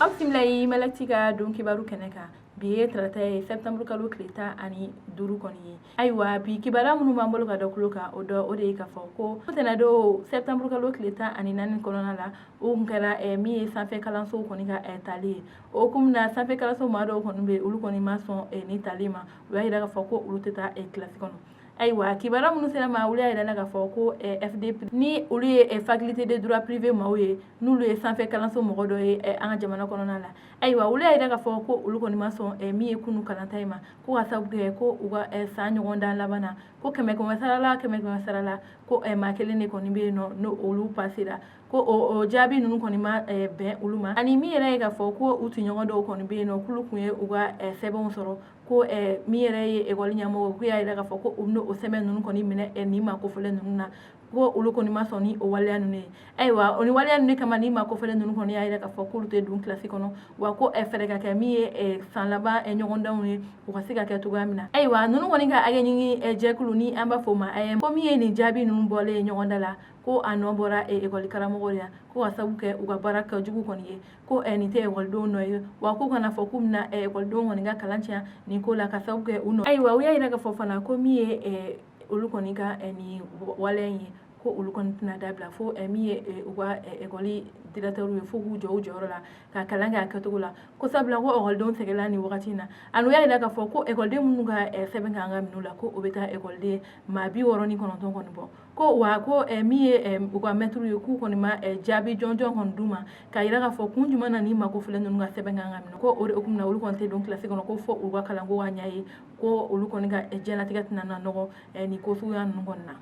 Aw bisimila ye Malactu ka don kibaru kɛnɛ kan. Bi ye tarata ye, septembre kalo tile 15 kɔni ye. Ayiwa, bi kibaruya minnu b'an bolo ka da tulo kan, o dɔ o de ye k'a fɔ ko tɛnɛndon septembre kalo tile 14 kɔnɔna la, o kun kɛra min ye sanfɛ kalansow kɔni ka tali ye. O hukumu na, sanfɛ kalanso maa dɔw kɔni bɛ, olu kɔni ma sɔn ni tali ma. U y'a jira k'a fɔ ko olu tɛ taa kilasi kɔnɔ. Ayiwa, kibaruya minnu sera ma, olu y'a jira k'a fɔ ko FDP, ni olu ye faculté de droit privé maaw ye, n'olu ye sanfɛ kalanso mɔgɔ dɔ ye an ka jamana kɔnɔna la, ayiwa, olu y'a jira k'a fɔ ko olu kɔni ma sɔn min ye kunu kalanta in ma, ko ka sababu kɛ ko u ka san ɲɔgɔndan laban na, ko kɛmɛ kɛmɛ sara la, kɛmɛ kɛmɛ sara la, ko maa kelen de kɔni bɛ yen nɔ, n'o olu pasera, ko o jaabi ninnu kɔni ma bɛn olu ma. Ani min yɛrɛ ye k'a fɔ ko u tɔɲɔgɔn dɔw kɔni bɛ yen nɔ, k'olu tun ye u ka sɛbɛnw sɔrɔ, ko min yɛrɛ ye ekɔli ɲɛmɔgɔ, k'u y'a jira k'a fɔ ko u bɛna o sɛbɛn ninnu kɔni minɛ nin maa kofɔlen ninnu na, ko olu kɔni ma sɔn ni o waleya ninnu ye. Ayiwa, o ni waleya ninnu kama, ni maa kofɔlen ninnu kɔni y'a jira k'a fɔ k'olu tɛ don kilasi kɔnɔ, wa ko fɛɛrɛ ka kɛ min ye san laban ɲɔgɔndanw ye, u ka se ka kɛ cogoya min na. Ayiwa, ninnu kɔni ka hakɛ ɲini jɛkulu, ni an b'a fɔ o ma AEEM, ko min ye nin jaabi ninnu bɔlen ye ɲɔgɔndan la, ko a nɔ bɔra ekɔli karamɔgɔw la, ko ka sababu kɛ u ka baara kɛ jugu kɔni ye, ko nin tɛ ekɔlidenw nɔ ye, wa k'u kana fɔ k'u bɛna ekɔlidenw kɔni ka kalan tiɲɛ nin ko la ka sababu kɛ u nɔ. Ayiwa, u y'a jira k'a fɔ fana ko min ye olu kɔni ka nin waleya in ye, ko olu kɔni tɛna dabila fo min ye u ka ekɔli directeur ye, fo k'u jɔ u jɔyɔrɔ la ka kalan kɛ a kɛcogo la, ko sabula ko ekɔlidenw sɛgɛnna nin wagati in na. Ani u y'a jira k'a fɔ ko ekɔliden minnu ka sɛbɛn kan ka minɛ u la, ko o bɛ taa ekɔliden maa 69 kɔni bɔ, ko wa ko min ye u ka mɛtiriw ye, k'u kɔni ma jaabi jɔnjɔn kɔni d'u ma k'a jira k'a fɔ kun jumɛn na ni maa kofɔlen ninnu ka sɛbɛn kan ka minɛ, ko o de hukumu na, olu kɔni tɛ don kilasi kɔnɔ, ko fo u ka kalanko ka ɲɛ ye, ko olu kɔni ka diɲɛlatigɛ tɛna na nɔgɔ nin ko suguya ninnu kɔni na.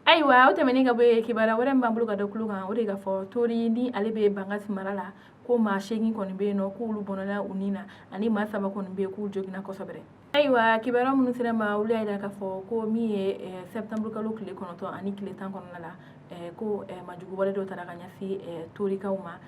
Ayiwa, o tɛmɛnen ka bɔ yen, kibaruya wɛrɛ min b'an bolo ka da tulo kan, o de k'a fɔ Tori, ni ale bɛ Bankasi mara la, ko maa 8 kɔni bɛ yen nɔ, k'olu bɔnɛna u ni na, ani maa 3 kɔni bɛ yen, k'u joginna kosɛbɛ. Ayiwa, kibaruya minnu sera ma, olu y'a jira k'a fɔ ko min ye septembre kalo tile 9 ani tile 10 kɔnɔna la, ko majugu wale dɔ taara ka ɲɛsin Torikaw ma,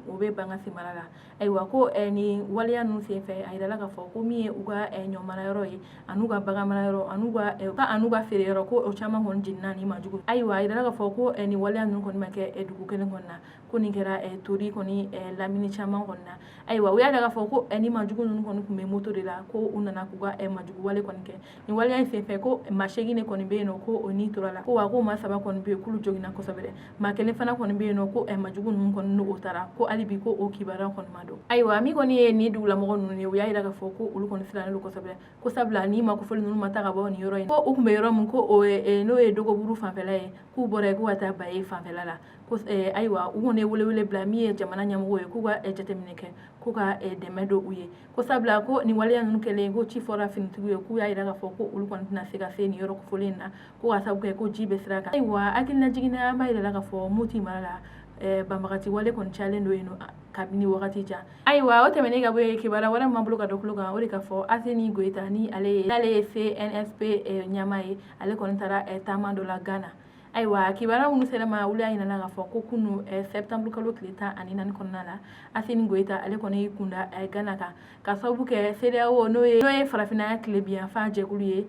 o bɛ Bankasi mara la. Ayiwa, ko nin waleya ninnu senfɛ, a jirala k'a fɔ ko min ye u ka ɲɔ marayɔrɔ ye, an'u ka bagan marayɔrɔ, an'u ka feere yɔrɔ, ko o caman kɔni jenina ni majugu. Ayiwa, a jirala k'a fɔ ko nin waleya ninnu kɔni ma kɛ dugu kelen kɔni na, ko nin kɛra Tori kɔni lamini caman kɔni na. Ayiwa, u y'a jira k'a fɔ ko ni majugu ninnu kɔni tun bɛ moto de la, ko u nana k'u ka majugu wale kɔni kɛ. Nin waleya in senfɛ, ko maa 8 de kɔni bɛ yen nɔ, ko o ni tora la, ko wa ko maa 3 kɔni bɛ yen, k'olu joginna kosɛbɛ dɛ. Maa kelen fana kɔni bɛ yen nɔ, ko majugu ninnu kɔni n'o taara, ko hali bi ko o kibaruya kɔni ma dɔn. Ayiwa, min kɔni ye nin dugulamɔgɔ ninnu ye, u y'a jira k'a fɔ ko olu kɔni sirannen don kosɛbɛ, ko sabula ni maa kofɔlen ninnu ma taa ka bɔ nin yɔrɔ in, ko u tun bɛ yɔrɔ min, ko o n'o ye Dogoburu fanfɛla ye, k'u bɔra yen k'u ka taa Baye fanfɛla la. Ko ayiwa, u kɔni ye welewele bila min ye jamana ɲɛmɔgɔ ye, k'u ka jateminɛ kɛ, k'u ka dɛmɛ don u ye, ko sabula ko nin waleya ninnu kɛlen, ko ci fɔra finitigiw ye, k'u y'a jira k'a fɔ ko olu kɔni tɛna se ka se nin yɔrɔ kofɔlen in na, ko ka sababu kɛ ko ji bɛ sira kan. Ayiwa, hakilina jiginna, an b'a jira k'a fɔ Moti mara la, banbagati wale kɔni cayalen don yen nɔ kabini wagati jan. Ayiwa, o tɛmɛnen ka bɔ yen, kibaruya wɛrɛ min b'an bolo ka da tulo kan, o de k'a fɔ Asimi Goyita, ni ale ye n'ale ye CNSP ɲɛmaa ye, ale kɔni taara taama dɔ la Gana. Ayiwa, kibaruya minnu sera ma, olu y'a jira k'a fɔ ko kunu septembre kalo tile 14 kɔnɔna la, Asimi Goyita, ale kɔni y'i kunda Gana kan, ka sababu kɛ CEDEAO, n'o ye farafinna tilebinyanfan jɛkulu ye,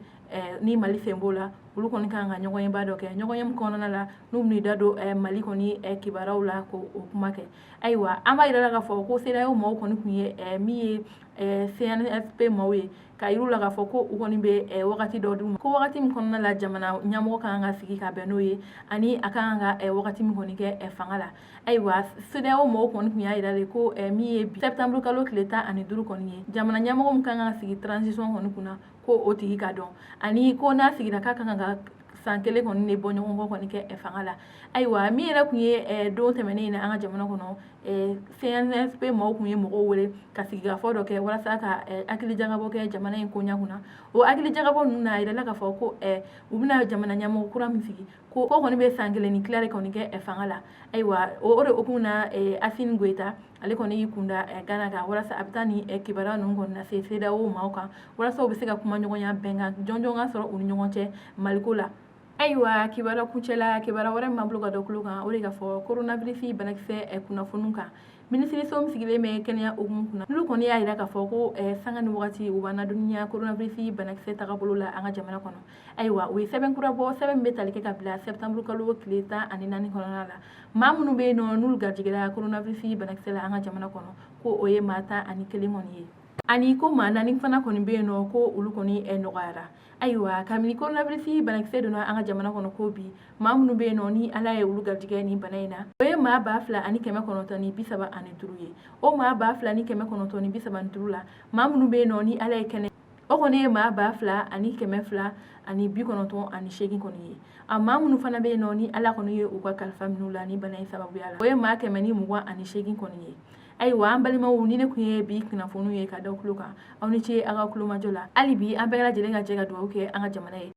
ni Mali sen b'o la, olu kɔni kan ka ɲɔgɔnyeba dɔ kɛ, ɲɔgɔnye min kɔnɔna la n'u bɛn'u da don Mali kɔni kibaruyaw la k'o kuma kɛ. Ayiwa, an b'a jira k'a fɔ ko CEDEAO maaw kɔni tun ye min ye CNSP maaw ye, ka yir'u la k'a fɔ ko u kɔni bɛ wagati dɔ d'u ma, ko wagati min kɔnɔna la jamana ɲɛmɔgɔ kan ka sigi ka bɛn n'o ye, ani a kan ka wagati min kɔni kɛ fanga la. Ayiwa, CEDEAO mɔgɔw kɔni tun y'a jira de ko min ye bi septembre kalo tile 15 kɔni ye, jamana ɲɛmɔgɔ min kan ka sigi transition kɔni kunna, ko o tigi ka dɔn, ani ko n'a sigira, k'a kan ka san kelen kɔni de bɔ ɲɔgɔn kɔ kɔni kɛ fanga la. Ayiwa, min yɛrɛ tun ye don tɛmɛnen in na, an ka jamana kɔnɔ, CNSP maaw tun ye mɔgɔw wele ka sigikafɔ dɔ kɛ walasa ka hakili jagabɔ kɛ jamana in koɲa kunna. O hakili jagabɔ ninnu na, a yirala k'a fɔ ko u bɛna jamana ɲɛmɔgɔ kura min sigi, ko kɔni bɛ san kelen ni tila de kɔni kɛ fanga la. Ayiwa, o de hukumu na, Asimi Goyita, ale kɔni y'i kunda Gana kan, walasa a bɛ taa ni kibaruya ninnu kɔni lase CEDEAO maaw kan, walasa u bɛ se ka kuma ɲɔgɔnya, bɛnkan jɔnjɔn ka sɔrɔ u ni ɲɔgɔn cɛ Maliko la. Ayiwa, kibaruya kuncɛla, kibaruya wɛrɛ min b'an bolo ka da tulo kan, o de k'a fɔ coronavirus banakisɛ kunnafoniw kan, minisiriso min sigilen bɛ kɛnɛya hukumu kunna, n'olu kɔni y'a jira k'a fɔ ko sanga ni wagati u b'an ladɔnniya coronavirus banakisɛ tagabolo la an ka jamana kɔnɔ. Ayiwa, u ye sɛbɛn kura bɔ, sɛbɛn min bɛ tali kɛ ka bila septembre kalo tile 14 kɔnɔna la. Maa minnu bɛ yen nɔ, n'olu garijɛgɛra coronavirus banakisɛ la an ka jamana kɔnɔ, ko o ye maa 11 kɔni ye, ani ko maa 4 fana kɔni bɛ yen nɔ, ko olu kɔni nɔgɔyara. Ayiwa, kabini coronavirus banakisɛ donna an ka jamana kɔnɔ, ko bi maa minnu bɛ yen nɔ, ni Ala ye olu garijɛgɛ ni bana in na, o ye maa 2935 ye. O maa 2935 la, maa minnu bɛ yen nɔ, ni Ala ye kɛnɛ, o kɔni ye maa 2298 kɔni ye. A maa minnu fana bɛ yen nɔ, ni Ala kɔni ye u ka kalifa minɛ u la ni bana in sababuya la, o ye maa 128 kɔni ye. Ayiwa, an balimaw, ni ne tun ye bi kunnafoniw ye ka da tulo kan. Aw ni ce aw ka kulomajɔ la. Hali bi, an bɛɛ lajɛlen ka jɛ ka dugawu kɛ an ka jamana ye.